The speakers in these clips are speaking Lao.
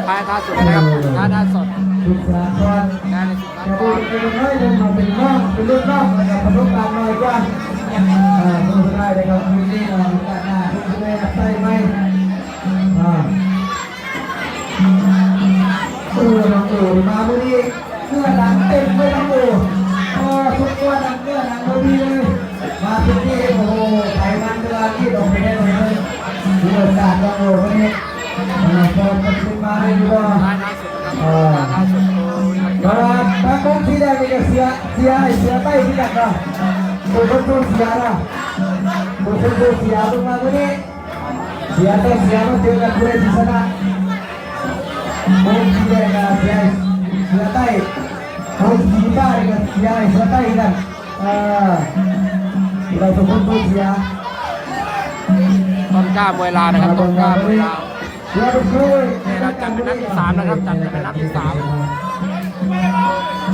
ທ້າຍ ທ້າຍສຸດແລ້ວນະຄັບ ສຸດທ້າຍ ທ້າຍສຸດ ສຸດສາຄອນ ແລ້ວໃນສຸດສາຄອນ ແຕ່ຜູ້ເປັນນ້ອຍເພິ່ນເປັນນ້ອງ ເປັນລຸ້ນນ້ອງ ແລ້ວກໍປະສົບການໜ້ອຍກວ່າ ເອີ ຜູ້ສຸດທ້າຍນະຄັບ ມື້ນີ້ ເອີ ໂອກາດໜ້າເພິ່ນຈະໄດ້ຮັບໃຊ້ໃໝ່ ເອີ ເອີ ນ້ອງໂອ ມາມື້ນີ້ ເນື້ອໜັງເຕັມເລີຍນ້ອງໂອ ເອີ ສົມຄວນເນື້ອໜັງບໍ່ມີເລີຍ ມາທຸກທີ່ ໂອ້ໂຫ ໄປມັນເວລາທີ່ອອກໄປແນ່ນອນເລີຍ ມີໂອກາດນ້ອງໂອມື້ນີ້ ເອີ ເປີດເພິ່ນຂຶ້ນມາໄດ້ຫຼືບໍ່ ເອີ ເພາະວ່າທາງກົງສີແດງນີ້ກໍເຊຍ ເຊຍໃຫ້ເສືອໃຕ້ຄືກັນເນາະ ໂຕຄົນໂຕເຊຍເນາະ ໂຕຄົນໂຕເຊຍເບິ່ງມາມື້ນີ້ ເສຍຕ້ອງເສຍ ມາເຈີກັນຜູ້ໃດຊິຊະນະ ໂອ້ ສີແດງກໍເສຍໃຫ້ເສືອໃຕ້ ໂອ້ ສີຟ້ານີ້ກໍເສຍໃຫ້ເສືອໃຕ້ຄືກັນ ເອີ ຜູ້ໃດສົມຄວນຜູ້ເສຍ ຕົ້ນກ້າມວຍລາວນະຄັບ ຕົ້ນກ້າມວຍລາວ ເສືອເປັນຜູ້ ນີ້ລາວຈັດເປັນນັດທີສາມນະຄັບ ຈັດເປັນນັດທີສາມ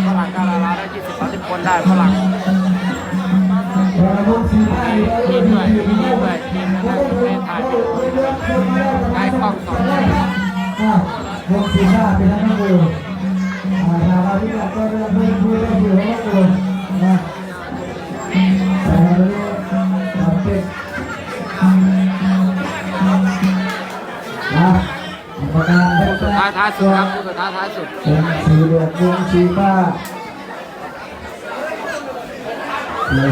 ຝຣັ່ງກໍລາວໄດ້ ສາມສິບຄົນໄດ້ຝຣັ່ງ ທີມດ້ວຍ ທີມດ້ວຍ ທີມນັ້ນໄດ້ໄດ້ຖ່າຍໄດ້ກ້ອງສອງ ອ່າ ວົງສີຟ້າເປັນທາງນ້ອງໂອ ອ່າ ຖ້າວ່າມີການຕໍ່ເນື່ອງເພີ່ມເພີ່ມເພີ່ມເພີ່ມເນາະ ອ່າ ແຕ່ວ່າຕອນນີ້ ອ່າ ເປັນ ອ່າ ກຳມະການ ຜູ້ສຸດທ້າຍທ້າຍສຸດຄັບ ຜູ້ສຸດທ້າຍທ້າຍສຸດ ວົງສີແດງ ວົງສີຟ້າ ອ່າ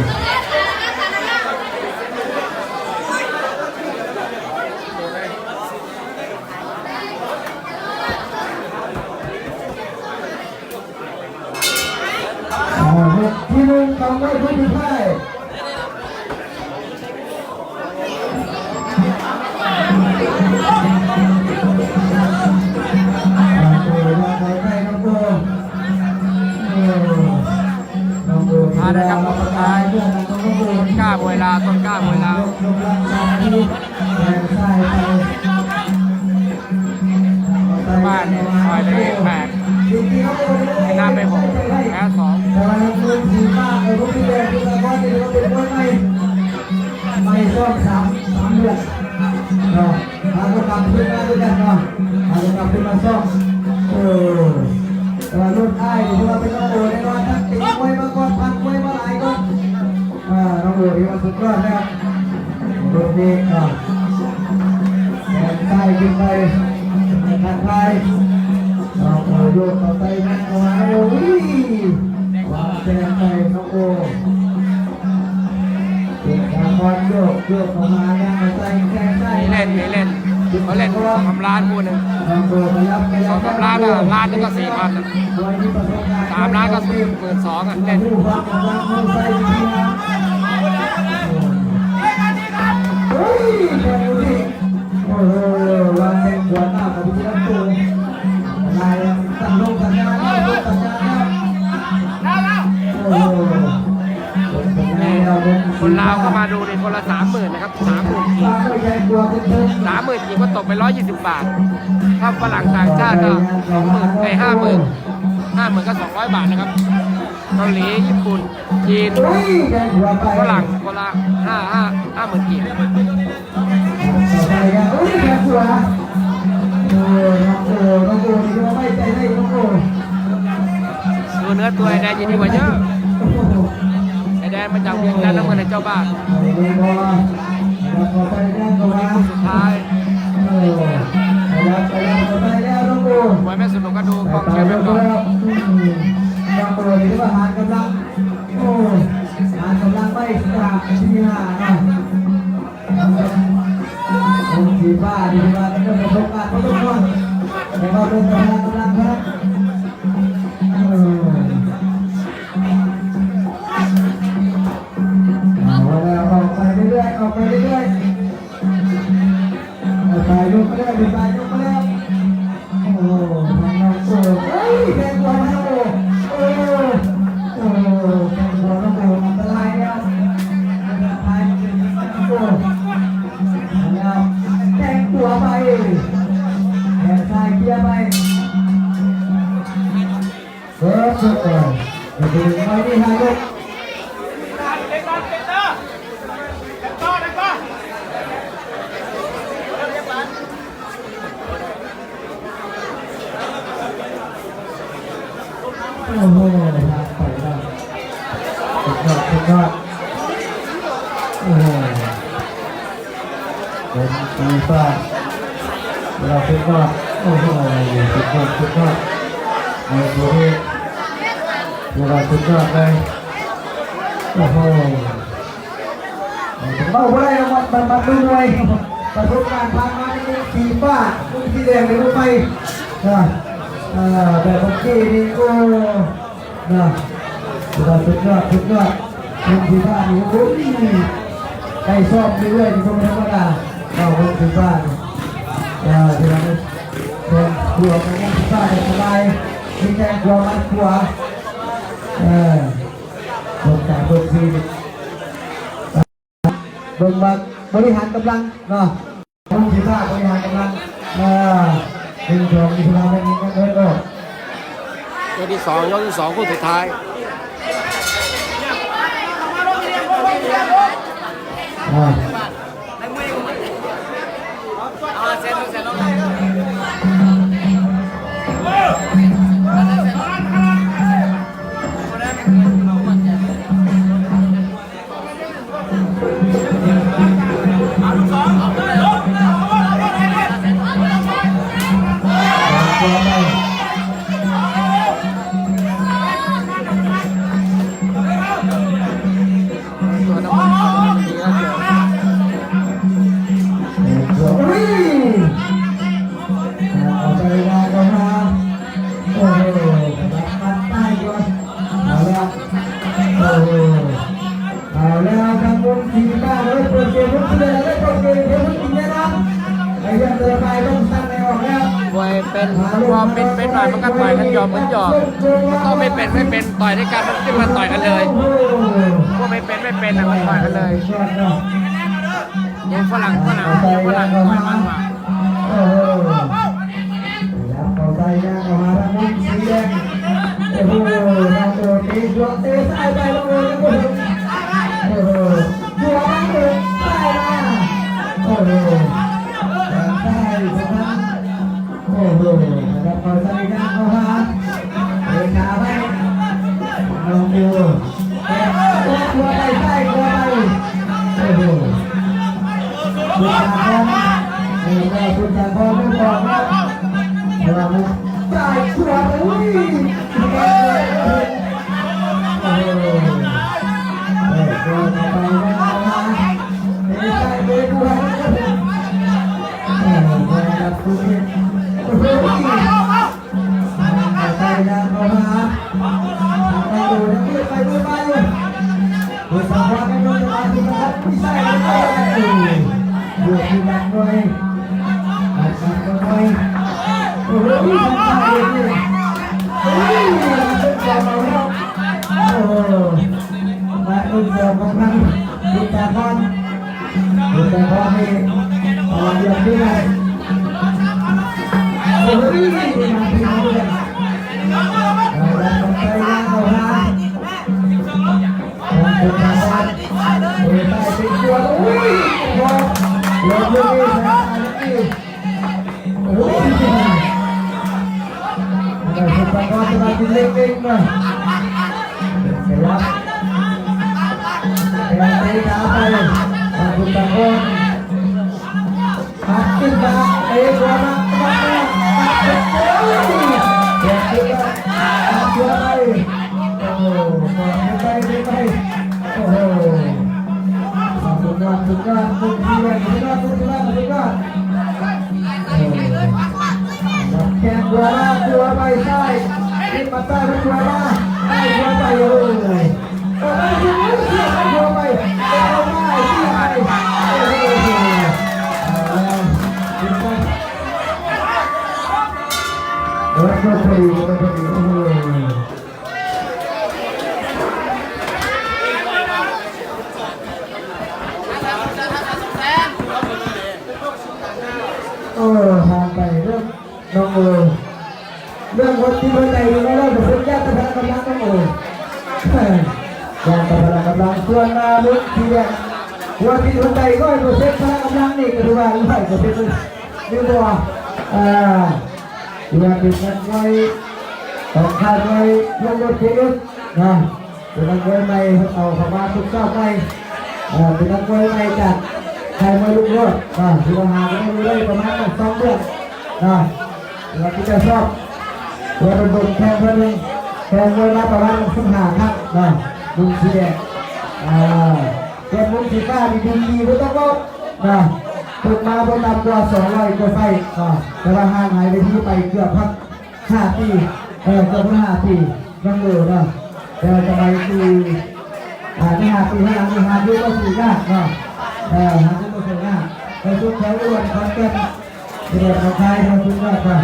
ທີ່ໜຶ່ງ ຕ້ອງໄດ້ຜູ້ສຸດທ້າຍ ອ່າ ໂອ້ ວ່າໄປໄປນ້ອງໂກ ໂອ້ ນ້ອງໂກ ມາແລ້ວຄັບ ສຸດທ້າຍ ຕົ້ນກ້າມວຍລາວ ຕົ້ນກ້າມວຍລາວ ແຂ້ງຊ້າຍໄປ ບ້ານນີ້ຄອຍໄດ້ແປດ ຊະນະໄປຫົກ ແພ້ສອງ ໄປສອງ ສາມເດືອນເນາະ ຫາກໍກັບຄືນມາຄືກັນເນາະ ຫາກໍກັບຄືນມາຊ້ອມ ເອີ ແຕ່ວ່າລຸ້ນອ້າຍນີ້ ເພາະວ່າເປັນນ້ອງໂອແນ່ນອນ ທັງຕີມວຍມາກ່ອນ ພັກມວຍມາຫຼາຍກ່ອນ ອ່າ ນ້ອງໂອນີ້ວ່າສຸດຍອດແລ້ວ ລູກນີ້ກໍແຂนซ้ายขึ้นไป ทักทาย น้องโอโยกเข้าใส่หน้าเข้ามา โอ้ย วางแข้งไปน้องโอ เตะขาขวาโยก โยกเข้ามา ย่างเข้าใส่แข้งซ้าย ມີເຫຼັ້ນ ມີເຫຼັ້ນ ເຂົາເຫຼັ້ນສອງສາມລ້ານຜູ້ໜຶ່ງ ສອງສາມລ້ານ ລ້ານໜຶ່ງກໍສີ່ພັນ ສາມລ້ານກໍໝື່ນສອງ ອ່ະ ເຫຼັ້ນ ໂອ້ຍ ໂອ້ໂຫ ວາງແຂ້ງຂວາໜ້າຂອງພິທິລັດໂກ ລາຍ ຕັ້ງລົງສັນຍານ ຕັ້ງລົງສັນຍານ ໂອ້ໂຫ ຄົນລາວກໍມາດູນີ້ຄົນລະສາມໝື່ນນະຄັບ ສາມໝື່ນກີບ ສາມໝື່ນກີບກໍຕົກໄປຮ້ອຍຍີ່ສິບບາດ ຖ້າຝຣັ່ງຕ່າງຊາດກໍສອງໝື່ນ ເອີຍ ຫ້າໝື່ນ ຫ້າໝື່ນກໍສອງຮ້ອຍບາດນະຄັບ ເກົາຫຼີ ຍີ່ປຸ່ນ ຈີນ ຝຣັ່ງ ຄົນລະຫ້າ ຫ້າ ຫ້າໝື່ນກີບ ຕໍ່ໄປ ໂອ້ຍ ແຂ້ງຂວາ ໂອ້ ນ້ອງໂອ ນ້ອງໂອ ນີ້ກໍໄວ້ໃຈໄດ້ ນ້ອງໂອ ໂຊເນື້ອໂຊແດງຢູ່ນີ້ວ່າເຢີ ໂອ້ໂຫ ແດງມາຈາກວຽງຈັນນະ ເພິ່ນໃຫ້ເຈົ້າບ້ານ ເອົາເລີຍບໍ່ ແລ້ວກໍໄປແລ້ວກໍວ່າ ຜູ້ສຸດທ້າຍ ເອີ ໄປແລ້ວ ໄປແລ້ວ ໄປແລ້ວ ນ້ອງໂອ ມວຍແມ່ນສະໜຸກກໍດູກອງເຊຍໄປກ່ອນ ນ້ອງໂອ ນີ້ຖືວ່າຫານກຳລັງ ໂອ້ ຫານກຳລັງໄວ້ ສາມ ສີ່ ຫ້າ ເນາະ ໂອ້ ສີຟ້ານີ້ຖືວ່າເປັນປະສົບການພໍສົມຄວນ ແຕ່ວ່າເບິ່ງກຳລັງ ກຳລັງເທົ່ານັ້ນ ເອີ ເອົາແລ້ວ ອອກໄປເລື້ອຍໆ ອອກໄປເລື້ອຍໆ ເອົາໄປ ຍົກມາແລ້ວ ໄປ ຍົກມາແລ້ວ ໂອ້ໂຫ ທາງນ້ອງໂອ ເອີຍ ແຂ້ງຂວາທາງນ້ອງໂອ ໂອ້ ໂອ້ ແຂ້ງຂວານ້ອງໂອ ອັນຕະລາຍແລ້ວ ອັນຕະລາຍ ໂອ້ ແລ້ວ ແຂ້ງຂວາໄປ ແຂ້ງຊ້າຍເຄຍໄປ ເອີ ສຸດຍອດ ໄປດີ ໄປດີ ຫາລົດ. ໂອ້ໂຫ ຜ່ານໄປແລ້ວ ສຸດຍອດ ສຸດຍອດ ໂອ້ໂຫ ເປັນສີຟ້າ ຖືວ່າສຸດຍອດ ໂອ້ໂຫ ສຸດຍອດ ສຸດຍອດ ໃນໂຊນີ້ ຖືວ່າສຸດຍອດເລີຍ ໂອ້ໂຫ. ເວົ້າບໍ່ໄດ້ ມັນ ມັນ ມັນເປັນມວຍ ປະສົບການຜ່ານມາໃນມຸມສີຟ້າ ມຸມສີແດງໃນມຸມໃໝ່ ເອີ ເອີ ແບບເມື່ອກີ້ນີ້ ໂອ້ ນະ ສຸດຍອດ ສຸດຍອດ ມຸມສີຟ້ານີ້ ໂອ້ຍ ໄດ້ຊ້ອມເລື້ອຍໆ ນີ້ບໍ່ທຳມະດາ ເວົ້າມຸມສີຟ້ານີ້ ເອີ ທີ່ວ່າແຂ່ງຂວາ ມຸມສີຟ້າໄດ້ສະບາຍ ມີແຂ່ງຂວາ ມັດຂວາ ເອີ ສົນໃຈເບິ່ງສີ ເບິ່ງວ່າບໍລິຫານກຳລັງເນາະ ເບິ່ງສີຟ້າບໍລິຫານກຳລັງ ເອີ ໜຶ່ງ ສອງ ມີເວລາໄດ້ຍິນກັນເດີ ຍົກທີສອງ ຍົກທີສອງ ຄູ່ສຸດທ້າຍ ອ່າ. ເອົາໃສ່ລາກເຂົ້າມາ ໂອ້ໂຫ ຂະໜາດປັດໄປກ່ອນ ເອົາລະ ໂອ້ໂຫ ເອົາແລ້ວ ທາງມຸມສີຟ້າເລີຍ ເປີດເກມເພິ່ນເລີຍ ເປີດເກມເພິ່ນກິນແນ່ນອນ ໄປເລື່ອນເຕີໄປ ຕ້ອງສັ່ງໃຫ້ອອກແລ້ວ ມວຍເປັນ ຄວາມເປັນເປັນໜ້ອຍ ມັນກໍຕ່ອຍກັນຢອມກັນຢອມ ພວກໄມ່ເປັນໄມ່ເປັນ ຕ່ອຍດ້ວຍກັນ ມັນຂຶ້ນມາຕ່ອຍກັນເລີຍ ໂອ້ໂຫ ພວກໄມ່ເປັນໄມ່ເປັນນະ ມັນຕ່ອຍກັນເລີຍ ຍອດເນາະ ເຫັນຝຣັ່ງ ຝຣັ່ງ ຝຣັ່ງ ຝຣັ່ງ ໂອ້ໂຫ ໂອ້ໂຫ ແລ້ວເຂົ້າໃສ່ຍາງເຂົ້າມາທາງມຸມສີແດງ ໂອ້ໂຫ ນາໂຕເຕະຂວາເຕະຊ້າຍໄປ ໂອ້ໂຫ ໂອ້ໂຫ ຂວາມາ ໂອ້ໂຫ ຊ້າຍມາ ໂອ້ໂຫ ຊ້າຍຂວາ ໂອ້ໂຫ ນະຄັບ ເຂົ້າໃສ່ຍາງເຂົ້າມາ ເຕະຂາໄປ ລອງດູ ແຕະຂວາໄປ ຊ້າຍຂວາໄປ ໂອ້ໂຫ ພຸດສາຄອນ ເອີ ພຸດສາຄອນ ເບິ່ງອອກແລ້ວ ເອີ ຊ້າຍຂວາ ໂອ້ຍ ໂອ້ໂຫ ເອີ ເອີ ເຂົ້າໄປແລ້ວ ເຕະຊ້າຍ ເຕະຂວາ ໂອ້ໂຫ ເອີ ບໍ່ໄດ້ຮັບຄືນ ໂອ້ໂຫ ເຂົ້າໄປແລ້ວ ເຂົ້າມາ ເຂົ້າໄປຢູ່ ຍັງເລືອກໄປເລືອກມາຢູ່ ເປີດສະພາບໃຫ້ເບິ່ງ ສະພາບທີ່ສະພາບທີ່ໃສ່ ເອີ ບວກຄືກັນໜ່ອຍ ອັດກັນໜ່ອຍ ໂອ້ໂຫ ທາງຊ້າຍເລີຍ ໂອ້ຍ ເປັນສອງເອົາແລ້ວ ໂອ້ໂຫ ມາເປັນສອງຂອງທາງບຸດຕາຄອນ ບຸດຕາຄອນນີ້ ເອົາລຽບເລີຍ ໂອ້ຍ ມາເປັນສອງເລີຍ ເອົາລະ ໄປຍາວເຂົ້າຫາ ຂອງເປັນທາງດ້ານ ໂອ້ຍ ໄປເປັນຕົວ ໂອ້ຍ ບໍ່ ເກືອບເລີຍ ໂອ້ຍ ໄດ້ສຸດຍອດ ແຕ່ວ່າກິນເລັກເອງນະ ຂະຫຍັບ ແຕ່ເຕະຂາໄປ ທາງບຸດຕາຄອນ ປັດຂຶ້ນມາ ເຕະຂວາມາ ປັດມາ ປັດ ໂອ້ຍ ແບກຂຶ້ນມາ ປັດຕົວໄປ ໂອ້ໂຫ ເຂົ້າໄປ ເຂົ້າໄປ ໂອ້ໂຫ ສຸດຍອດ ສຸດຍອດ ສຸດຍອດ ສຸດຍອດ ສຸດຍອດ ໂອ້ໂຫ ແຂ້ງຂວາມາ ຕົວໄປ ຊ້າຍ ຕິດໝັດຊ້າຍ ຕົວມາ ໄປ ຕົວໄປ ໂອ້ໂຫ ເອີ ຜ່ານໄປເດີ້ ນ້ອງໂອ ເລື່ອງຫົວຈິດຫົວໃຈນີ້ ຮ້ອຍເປີເຊັນ ຢ້ານແຕ່ພະລະກຳລັງ ນ້ອງໂອ ຢ້ານແຕ່ພະລະກຳລັງ ສ່ວນໜ້າລຸກທີ່ແດງ ຫົວຈິດຫົວໃຈ ຮ້ອຍເປີເຊັນ ພະລະກຳລັງນີ້ ກໍຖືວ່າ ຮ້ອຍເປີເຊັນ ຫຼືບໍ່ ອ່າ ຖືວ່າເປັນນັກມວຍ ຂອງຄ້າຍມວຍລຸງໂລດ ເຈເອັສ ເນາະ ເປັນນັກມວຍໃໝ່ ເອົາເຂົ້າມາຝຶກຊ້ອມໃໝ່ ເອີ ເປັນນັກມວຍໃໝ່ຈາກຄ້າຍມວຍລຸງໂລດ ເນາະ ຖືວ່າຫາມາໄດ້ປະມານສອງເດືອນ ເນາະ ແລ້ວກໍຈະຊອບ ວ່າໂດນໆ ແຂ່ງເທື່ອໜຶ່ງ ແຂ່ງມວຍມາປະມານສິບຫ້າຄັ້ງເນາະ ລຸງສີແດງ ອ່າ ສ່ວນລຸງສີຟ້ານີ້ ດີກຣີບໍ່ຕ້ອງເວົ້າເນາະ ເພິ່ນມາບໍ່ຕ່ຳກວ່າສອງຮ້ອຍກວ່າໄຟເນາະ ແຕ່ວ່າຫ່າງຫາຍເວທີໄປເກືອບຮອດຫ້າປີ ເອີ ເກືອບຮອດຫ້າປີ ນ້ອງໂອເນາະ ແຕ່ວ່າສະໄໝທີ່ ອ່າ ໃນຫ້າປີຂ້າງຫຼັງນີ້ຫາຢູ່ບໍ່ໄດ້ຍາກເນາະ ເອີ ຫາຢູ່ບໍ່ໄດ້ຍາກ ແຕ່ສຸດແຖວອຸດອນຂອນແກ່ນ ເຂດໜອງຄາຍ ເຮົາສຸດຍອດເນາະ.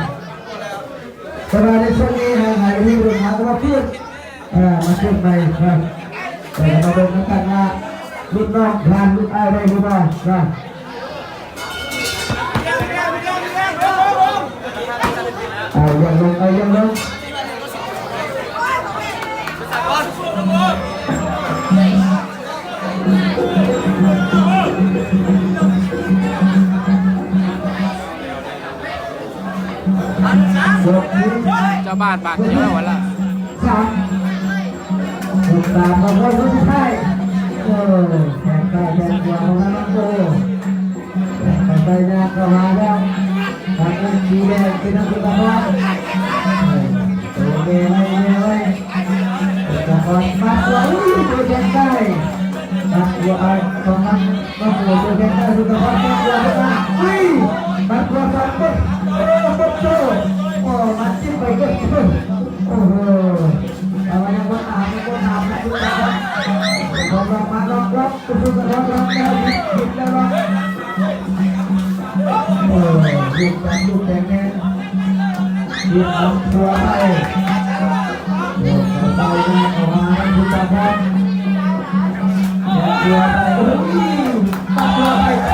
ແຕ່ວ່າໃນຊ່ວງນີ້ຫາ ຫາຢູ່ທີ່ເດີນທາງມາຄືນ ເອີ ມາຄືນໃໝ່ເນາະ ເອີ ມາເບິ່ງນຳກັນວ່າລຸ້ນນ້ອງຜ່ານລຸ້ນອ້າຍໄດ້ຫຼືບໍ່ເນາະ ເອົາຢ່າງລົງ ເອົາຢ່າງລົງ. ເຈົ້າບ້ານບາດດຽວແລ້ວ ວັນລະສາມ ຕິດຕາມມາເບິ່ງສຸດທ້າຍ ເອີ ແຂ້ງຊ້າຍແຂ້ງຂວາຂອງທາງນ້ອງໂກ ຄ່ອຍໆຍ່າງເຂົ້າຫາແລ້ວ ທາງນັ້ນສີແດງເປັນນັກກິລາ ເອີ ໂຕແມ່ໄວ້ ແມ່ໄວ້ ເປັນຕາຄອນ ໝັດຂວາ ອຸ້ຍ ໂຕແຂ້ງຊ້າຍ ໝັດຂວາ ເອົາ ຂອງທາງ ມາໂຜເຈີແຂ້ງຊ້າຍສຸດຍອດ ແຂ້ງຂວາຂຶ້ນມາ ອຸ້ຍ ໝັດຂວາສອງກົດ ໂອ້ ກົດໂຕ ໂອ້ ໝັດຈິບໄປກົດໂຕ ໂອ້ໂຫ ແຕ່ວ່າຍັງບໍ່ຕາມ ຍັງບໍ່ຕາມ ຍັງບໍ່ຕາມ ລັອກ ລັອກ ລັອກ ສຸດຍອດ ລັອກ ລັອກ ແລ້ວ ບິດ ບິດແລ້ວ ລັອກ ໂອ້ ລູກຈັບ ລູກແຂງແໜ້ນ ເກັບບອລຕົວະໄປ ໂອ້ ໄປ ໄປ ເຂົ້າມາ ໄປ ໄປ ຕົວະໄປ ໂອ້ຍ ຕັດຕົວະໄປ ໂອ້ ຕັດຕົວະໄປ ຕົ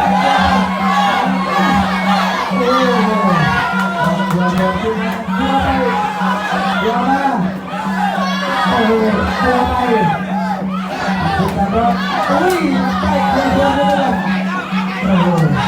ວະໄປ ຕົວະມາ ໂອ້ໂຫ ຕົວະໄປ ໂອ້ຍ ໄປ ຕົວະໄປ ໂອ້ໂຫ ຕົວະໄປ ຕົວະໄປ ຕົວະໄປ ຕົວະມາ ໂອ້ຍ ໂອ້ໂຫ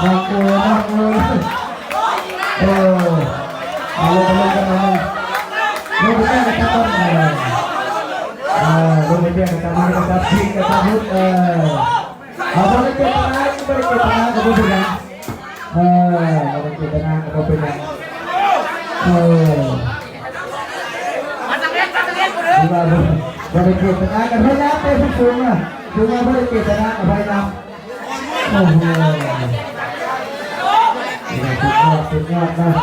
ໜັກເກີນ ໜັກເກີນ ໂອ້ ເອົາລົງ ເອົາລົງກັນ ເອົາລົງ ລົງໄປແກ້ກັນກ່ອນ ເອີ ເອີ ລົງໄປແກ້ກັນກ່ອນ ມາກັນຈັບ ພິກກັນຈັບ ເອີ ເອົາ ບໍ່ໄດ້ເຈດຕະນາ ບໍ່ໄດ້ເຈດຕະນາ ກໍບໍ່ເປັນຫຍັງ ເອີ ບໍ່ໄດ້ເຈດຕະນາກໍບໍ່ເປັນຫຍັງ ເອີ ຖືວ່າບໍ່ ບໍ່ໄດ້ເຈດຕະນາກໍພະຍາຍາມເຕະສູງໆນະ ຖືວ່າບໍ່ໄດ້ເຈດຕະນາກໍພະຍາຍາມ ໂອ້ໂຫ ສຸດຍອດ ສຸດຍອດນະ.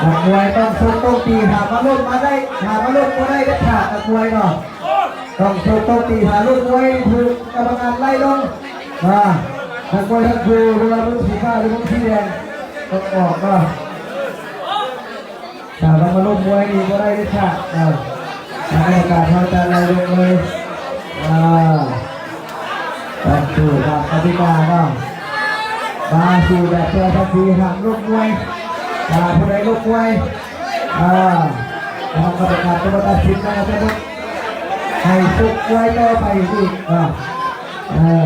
ນັກມວຍຕ້ອງຊົກຕ້ອງຕີ ຫາມາລົ້ມມາໄດ້ ຫາມາລົ້ມບໍ່ໄດ້ເດັດຂາດ ນັກມວຍເນາະ ຕ້ອງຊົກຕ້ອງຕີ ຖ້າລົ້ມມວຍຖືກກຳມະການໄລ່ລົງ ອ່າ ນັກມວຍທັງຄູ່ ຫຼືວ່າລຸງສີຟ້າ ຫຼືລຸງສີແດງ ຕ້ອງອອກເນາະ. ຖ້າວ່າມາລົ້ມມວຍນີ້ບໍ່ໄດ້ເດັດຂາດ ເອີ ທາງກຳມະການເຮົາຈະໄລ່ລົງເລີຍ ເອີ ຕ້ອງສູ້ຕາມກະຕິກາເນາະ ມາສູ້ແບບເພື່ອສັກສີ ຫ້າມລົ້ມມວຍ ຖ້າຜູ້ໃດລົ້ມມວຍ ເອີ ທາງກຳມະການຈະມາຕັດສິນ ແລ້ວຈະໃຫ້ຊົກມວຍຕໍ່ໄປອີກ ເອີ ເອີ.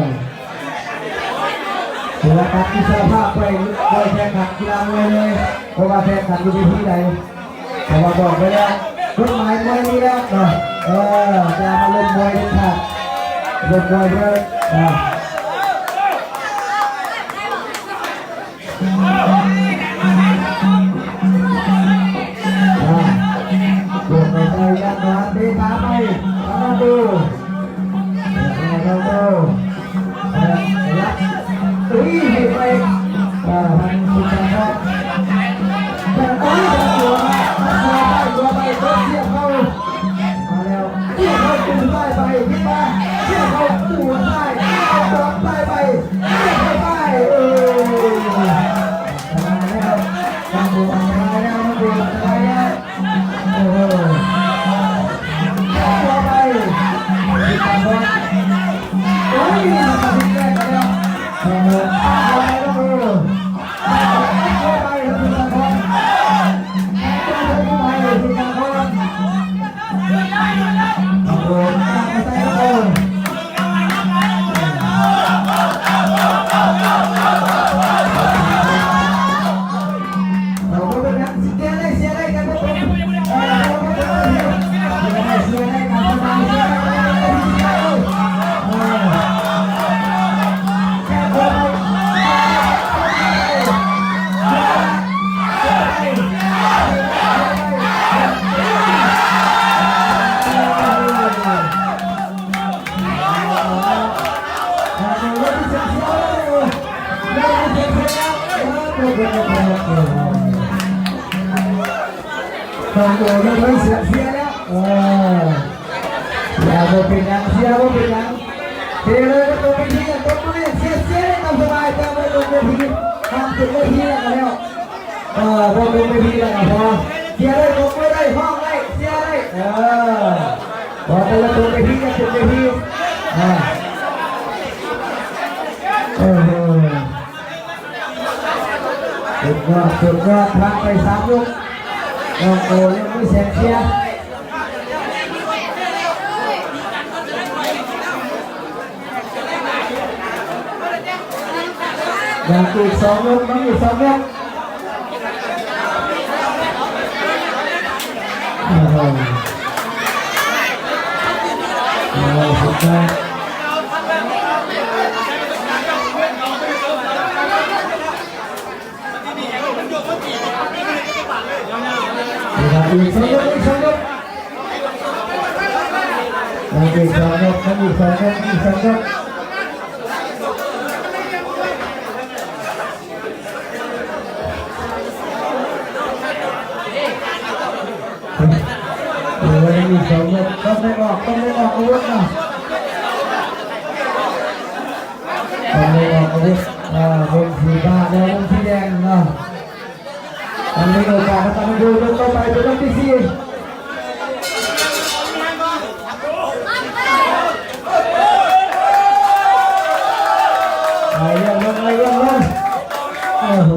ຖືວ່າຕັດອິດສະລະພາບໄປ ບໍ່ແຂ່ງຂັນກິລາມວຍເລີຍ ບໍ່ວ່າແຂ່ງຂັນຢູ່ເວທີໃດ ເພາະວ່າບອກໄວ້ແລ້ວ ກົດໝາຍມວຍມີແລ້ວເນາະ ເອີ ຢ່າມາລົ້ມມວຍເດັດຂາດ ລົ້ມມວຍເດີ ເອີ ອ່າ ບວກເຂົ້າໄປ ຍັງໜວນເຕະຂາໄປ ລະວັງດູ ເອີ ລະວັງດູ ເອີ ລັກ ອຸ້ຍ ເຮັດໄປ ເອີ ທາງສຸດຍອດ ເປີດ ໂອ້ຍ ຕົວະ ນ້ອງໂອເລີ່ມເສຍເຊຍແລ້ວ. ເອີ ເຊຍບໍ່ເປັນຫຍັງ ເຊຍບໍ່ເປັນຫຍັງ. ເຊຍເລີຍ ຕົບເວທີ ຕົບມື ເຊຍ ເຊຍໄດ້ຕາມສະບາຍ ແຕ່ວ່າຕົບເວທີ ຫ້າມຂຶ້ນເວທີແລ້ວກໍແລ້ວ. ເອີ ບໍ່ຕົບເວທີແລ້ວກໍພໍ ເຊຍໄດ້ ຕົບມືໄດ້ ຮ້ອງໄດ້ ເຊຍໄດ້. ເອີ ບໍ່ແຕ່ວ່າຕົບເວທີກໍຂຶ້ນເວທີ. ເອີ ເອີ ສຸດຍອດ ສຸດຍອດ ຜ່ານໄປສາມຍົກ ນ້ອງໂອຍັງມີແສງເຊຍ. ຍັງອີກສອງຍົກ ຍັງອີກສອງຍົກ. ໂອ້ໂຫ ໂອ້ ສຸດຍອດ. ອີກສອງຍົກ ອີກສອງຍົກ ອີກສອງຍົກ ອີກສອງຍົກ. ໂອ້ຍ ມີສອງຍົກ ຕ້ອງໄດ້ອອກ ຕ້ອງໄດ້ອອກອາວຸດນະ ຕ້ອງໄດ້ອອກອາວຸດ. ອ່າ ວົງສີຟ້າແລະວົງສີແດງເນາະ ຍັງມີໂອກາດໃນການຢູ່ ຍົກຕໍ່ໄປເປັນຍົກທີສີ່. ໄລ່ລຽນລົງ ໄລ່ລຽນລົງ ໂອ້ໂຫ.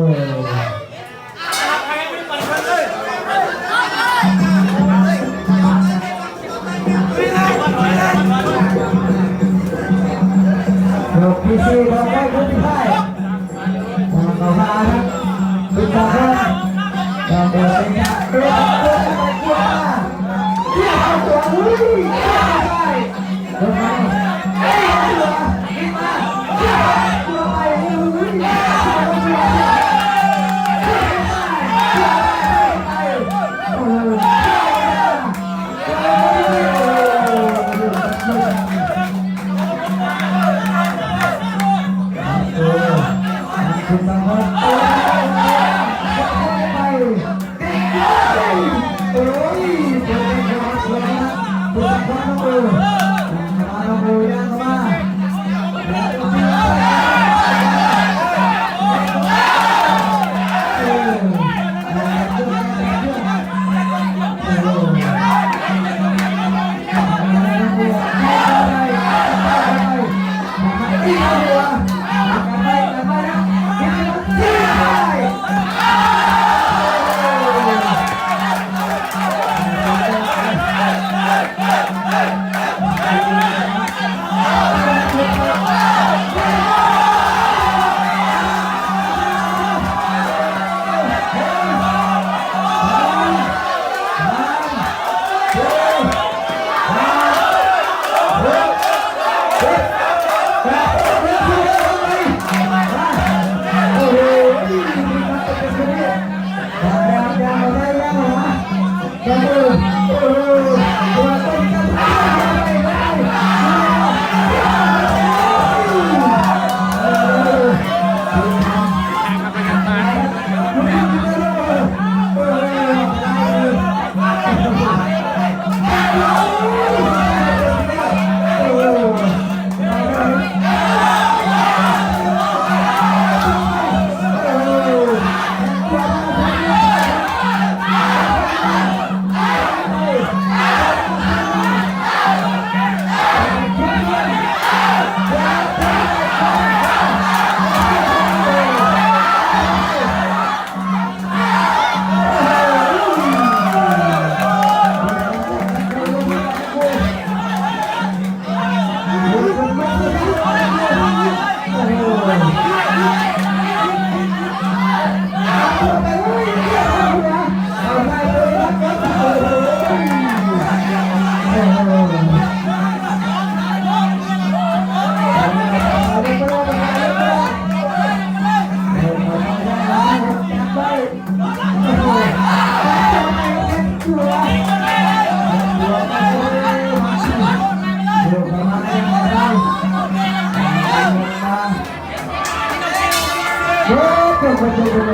ຍົກທີສີ່ ບອກໄວ້ ຍົກທີສີ່ ບອກໄວ້ ຍົກທີສີ່ ບອກໄວ້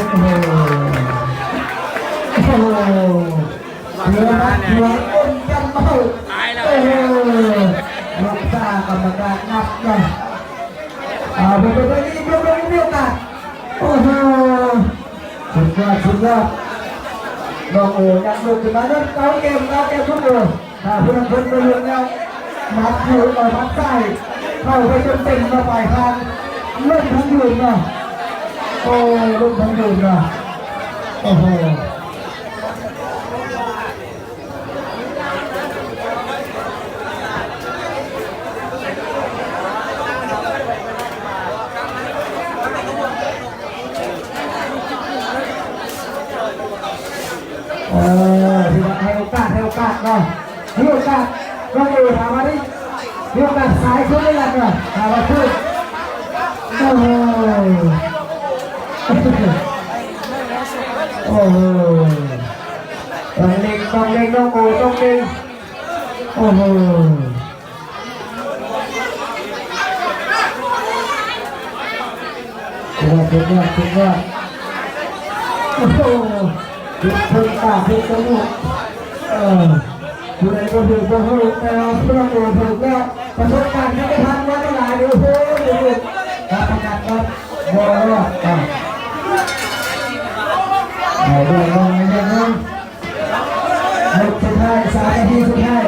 ໂອ້ໂຫ ໂອ້ໂຫ ເຫຼືອມາເຫຼືອກົ້ນຈຳເມົາ ຕາຍແລ້ວ ໂອ້ໂຫ ລູກຕາກຳມະການນັບເນາະ ເອົາ ເບິ່ງ ເບິ່ງ ເບິ່ງ ມີໂອກາດ ໂອ້ໂຫ ສຸດຍອດ ສຸດຍອດ ນ້ອງໂອຍັງລຸກຂຶ້ນມາ ເລີ່ມເກົາແກມ ເກົາແກມທຸກໂອ ຖ້າຜູ້ນັ້ນເພິ່ນບໍ່ລົງແລ້ວ ໝັດຢູ່ ເອີ ໝັດຊ້າຍ ເຂົ້າໄປເຕັມໆ ເນາະ ປາຍຄາງ ລົງທັງຢືນເນາະ ໂອ້ ລົງທັງຢືນເນາະ ໂອ້ໂຫ. ເອີ ຖືວ່າໃຫ້ໂອກາດ ໃຫ້ໂອກາດເນາະ ມີໂອກາດ ນ້ອງເອ ຖາມວ່ານີ້ ມີໂອກາດສາຍຂຶ້ນໄດ້ລະເນາະ ຖາມວ່າຄື ໂອ້ໂຫ ໂອ້ໂຫ ຕ້ອງເລັ່ງ ຕ້ອງເລັ່ງ ນ້ອງໂອ ຕ້ອງເລັ່ງ ໂອ້ໂຫ ສຸດຍອດ ສຸດຍອດ ສຸດຍອດ ໂອ້ໂຫ ເພິ່ນຕາເພິ່ນຈະໝູກ ເອີ ຜູ້ໃດບໍ່ຖືກບໍ່ຮູ້ ແຕ່ວ່າຜູ້ນັ້ນໂດນຖືກແລ້ວ ປະສົບການທີ່ໄດ້ຜ່ານມາຫຼາຍ ໂອ້ໂຫ ຮັບປະກັນວ່າບໍ່ລອດ ເອົາ ເອົາ ເອົາ ເອົາ ເອົາ ເອົາ ສຸດທ້າຍ ສາມນາທີສຸດທ້າຍ